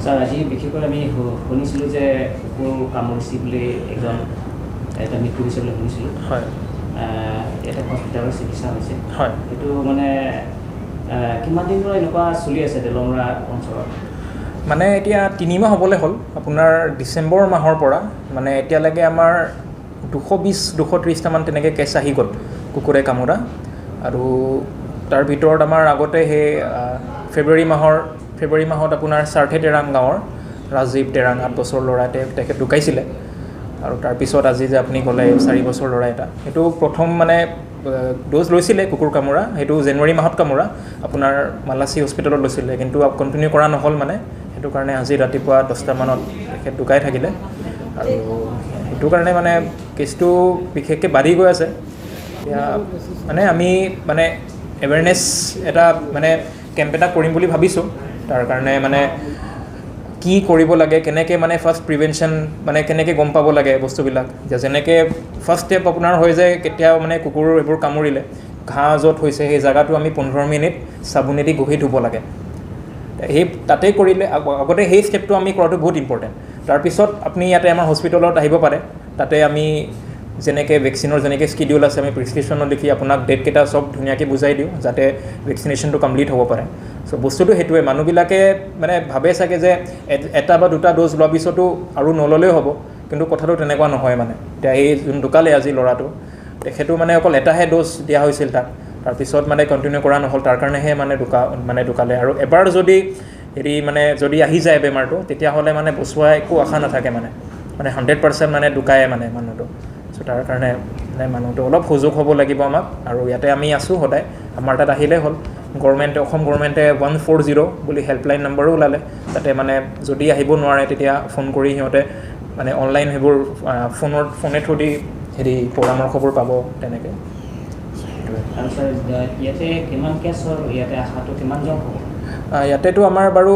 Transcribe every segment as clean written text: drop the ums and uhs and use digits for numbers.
Sir, আজি বিশেষকৈ আমি শুনিছিলোঁ যে কুকুৰ কামুৰিছে বুলি এজন এটা মৃত্যু হৈছে বুলি শুনিছিলোঁ। হয়। ইয়াতে হস্পিটেলত চিকিৎসা হৈছে। হয়। সেইটো মানে কিমান দিন ধৰি এনেকুৱা চলি আছে দলমৰা অঞ্চলত? মানে এতিয়া 3 মাহ হ'বলৈ হ'ল। আপোনাৰ ডিচেম্বৰ মাহৰ পৰা মানে এতিয়ালৈকে আমাৰ 220, 230টামান তেনেকৈ কেছ আহি গ'ল কুকুৰে কামোৰা। আৰু তাৰ ভিতৰত আমাৰ আগতে সেই ফেব্ৰুৱাৰী মাহত আপোনাৰ চাৰ্থে টেৰাং গাঁৱৰ ৰাজীৱ টেৰাং, 8 বছৰ ল'ৰা, তেখেত ঢুকাইছিলে। আৰু তাৰপিছত আজি যে আপুনি ক'লে 4 বছৰ ল'ৰা এটা, সেইটো প্ৰথম মানে ড'জ লৈছিলে কুকুৰ কামোৰা, সেইটো জানুৱাৰী মাহত কামোৰা, আপোনাৰ মালাচি হস্পিটেলত লৈছিলে, কিন্তু কণ্টিনিউ কৰা নহ'ল। মানে সেইটো কাৰণে আজি ৰাতিপুৱা 10টামানত তেখেত ঢুকাই থাকিলে। আৰু সেইটো কাৰণে মানে কেছটো বিশেষকৈ বাঢ়ি গৈ আছে। এতিয়া মানে আমি মানে এৱেৰনেছ এটা মানে কেম্প এটা কৰিম বুলি ভাবিছোঁ। তাৰ কাৰণে মানে কি কৰিব লাগে, কেনেকৈ মানে ফাৰ্ষ্ট প্ৰিভেনশ্যন, মানে কেনেকৈ গম পাব লাগে বস্তুবিলাক, যে যেনেকৈ ফাৰ্ষ্ট ষ্টেপ আপোনাৰ হৈ যায়, কেতিয়াও মানে কুকুৰ এইবোৰ কামুৰিলে ঘাঁ য'ত হৈছে সেই জেগাটো আমি 15 মিনিট চাবোনেদি ঘঁহি ধুব লাগে। সেই তাতেই কৰিলে আগতে সেই ষ্টেপটো আমি কৰাটো বহুত ইম্পৰ্টেণ্ট। তাৰপিছত আপুনি ইয়াতে আমাৰ হস্পিটেলত আহিব পাৰে। তাতে আমি যেনেকৈ ভেকচিনৰ যেনেকৈ স্কিডিউল আছে, আমি প্ৰেছক্ৰিপশ্যনত লিখি আপোনাক ডেটকেইটা চব ধুনীয়াকৈ বুজাই দিওঁ, যাতে ভেকচিনেশ্যনটো কমপ্লিট হ'ব পাৰে। চ' বস্তুটো সেইটোৱে, মানুহবিলাকে মানে ভাবে চাগে যে এটা বা দুটা ড'জ লোৱাৰ পিছতো আৰু নল'লেও হ'ব, কিন্তু কথাটো তেনেকুৱা নহয়। মানে এতিয়া এই যোন ঢুকালে আজি ল'ৰাটো, তেখেতো মানে অকল এটাহে ড'জ দিয়া হৈছিল তাক, তাৰপিছত মানে কণ্টিনিউ কৰা নহ'ল, তাৰ কাৰণেহে মানে ঢুকালে। আৰু এবাৰ যদি হেৰি মানে যদি আহি যায় বেমাৰটো, তেতিয়াহ'লে মানে বচোৱা একো আশা নাথাকে। মানে মানে 100% মানে ঢুকায়ে মানে মানুহটো। চ' তাৰ কাৰণে মানে মানুহটো অলপ সজাগ হ'ব লাগিব আমাক। আৰু ইয়াতে আমি আছোঁ সদায়, আমাৰ তাত আহিলেই হ'ল। গভৰ্ণমেণ্টে, অসম গভৰ্ণমেণ্টে 140 বুলি হেল্পলাইন নম্বৰো ওলালে। তাতে মানে যদি আহিব নোৱাৰে, তেতিয়া ফোন কৰি সিহঁতে মানে অনলাইন সেইবোৰ ফোনে থ্ৰু দি হেৰি পৰামৰ্শবোৰ পাব তেনেকৈ। সেইটোৱে। আৰু ছাৰ, ইয়াতে কিমান কেছৰ ইয়াতে আশাটো কিমানজন হ'ব? ইয়াতেতো আমাৰ বাৰু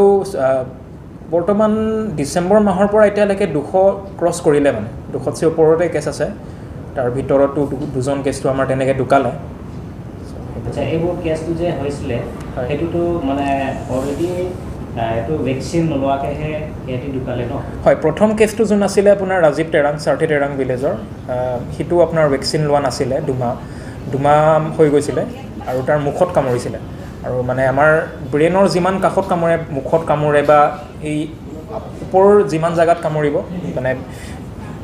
বৰ্তমান ডিচেম্বৰ মাহৰ পৰা এতিয়ালৈকে 200 ক্ৰছ কৰিলে, মানে 200তকৈ ওপৰতে কেছ আছে। তাৰ ভিতৰতো দুজন কেছটো আমাৰ তেনেকৈ ঢুকালে। আচ্ছা, এইবোৰ কেছটো যে হৈছিলে, হয়। সেইটোতো মানে অলৰেডি এইটো ভেকচিন নোলোৱাকৈহে সিহঁতি ঢুকালে ন? হয়, প্ৰথম কেছটো যোন আছিলে আপোনাৰ ৰাজীৱ টেৰাং, চাৰ্থে টেৰাং ভিলেজৰ, সিটো আপোনাৰ ভেকচিন লোৱা নাছিলে, দুমাহ হৈ গৈছিলে আৰু তাৰ মুখত কামুৰিছিলে। আৰু মানে আমাৰ ব্ৰেইনৰ যিমান কাষত কামোৰে, মুখত কামোৰে বা এই ওপৰৰ যিমান জেগাত কামুৰিব, মানে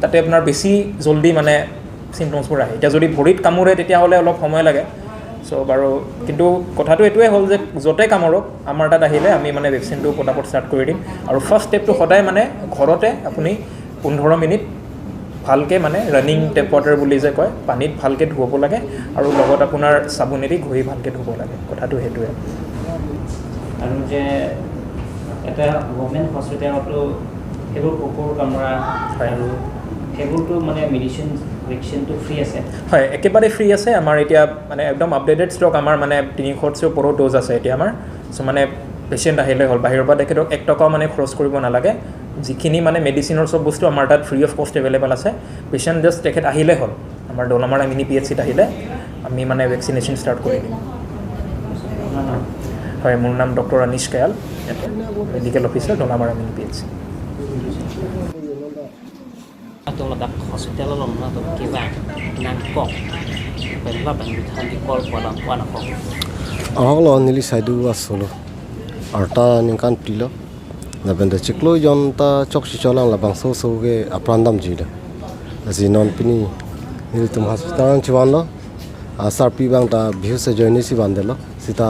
তাতে আপোনাৰ বেছি জল্দি মানে চিমটমছবোৰ আহে। এতিয়া যদি ভৰিত কামোৰে, তেতিয়াহ'লে অলপ সময় লাগে। চ' বাৰু কিন্তু কথাটো এইটোৱে হ'ল যে য'তে কামোৰক, আমাৰ তাত আহিলে আমি মানে ভেকচিনটো পটাপট ষ্টাৰ্ট কৰি দিম। আৰু ফাৰ্ষ্ট ষ্টেপটো সদায় মানে ঘৰতে আপুনি 15 মিনিট ভালকৈ মানে ৰানিং টেপ ৱাটাৰ বুলি যে কয়, পানীত ভালকৈ ধুব লাগে আৰু লগত আপোনাৰ চাবোনেদি ঘঁহি ভালকৈ ধুব লাগে। কথাটো সেইটোৱে। আৰু যে এটা গভৰ্ণমেণ্ট হস্পিটেলতো সেইবোৰ কুকুৰ কামোৰা আৰু সেইবোৰতো মানে মেডিচিন ভেকচিনটো ফ্ৰী আছে? হয়, একেবাৰে ফ্ৰী আছে। আমাৰ এতিয়া মানে একদম আপডেটেড ষ্টক, আমাৰ মানে 300তকৈ ওপৰত ড'জ আছে এতিয়া আমাৰ। চ' মানে পেচেণ্ট আহিলে হ'ল বাহিৰৰ পৰা, তেখেতক 1 টকাও মানে খৰচ কৰিব নালাগে। যিখিনি মানে মেডিচিনৰ চব বস্তু আমাৰ তাত ফ্ৰী অফ কষ্ট এভেইলেবল আছে। পেচেণ্ট জাষ্ট তেখেত আহিলে হ'ল, আমাৰ দলামাৰা মিনি পিএইচচিত আহিলে আমি মানে ভেকচিনেশ্যন ষ্টাৰ্ট কৰি দিম। আপোনাৰ নাম? হয়, মোৰ নাম ডক্টৰ আনিছ কয়াল, ইয়াতে medical officer, Dalamara mini PHC. Atong ladak hospital long na to kiba nang kok pen la bang than di kol ko lang ko na ko. Ahlo nili saidu asolo arta ning kan tilo la benda chiklo yon ta chok si cholang la bang so so ge aprandam ji da asi non pini nili tum hospital chuan lo a sar pi bang ta bhiu se joini si ban de lo sita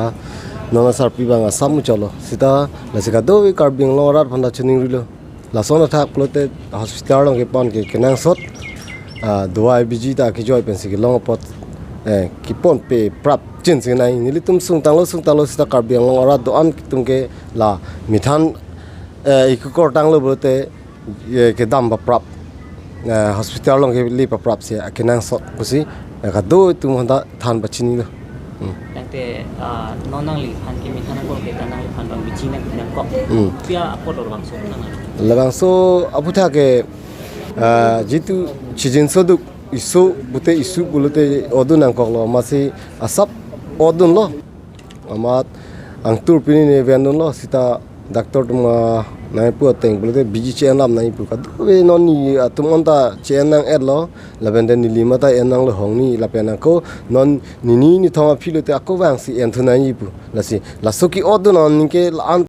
nona sar pi bang asam cholo sita la sika do kar bing lo rat phanda chuning ri lo la sona thak plote hospital long ke pon ke kenang sot a duai biji ta ki joy pen si ke long pot ki pon pe prap chin sing nai nili tum sung tang lo sita kar biang long rat do an tum ke la mithan ikukor tang lo bote ke dam ba prap hospital long ke li pa prap se kenang sot kusi ka do tum honda than ba chini lo. Nang te nonang li phan ki mi than ko ke tanang li phan bang bi chi nang nang kok pia apot lo bang so nang. Labang so apu tha ke jitu chijin so du isu bute isu bulute odun ang kok lo masi asap odun lo amat ang tur pini ne vendon lo sita. doctor tuma nai pu teng bulu te biji chen lam nai pu ka du non ni atum on ta chen nang et lo la ben den ni lima ta en nang lo hong ni la pen ko non ni ni ni thong phi lo te ako wang si en thu nai pu la si la suki od non ni ke an.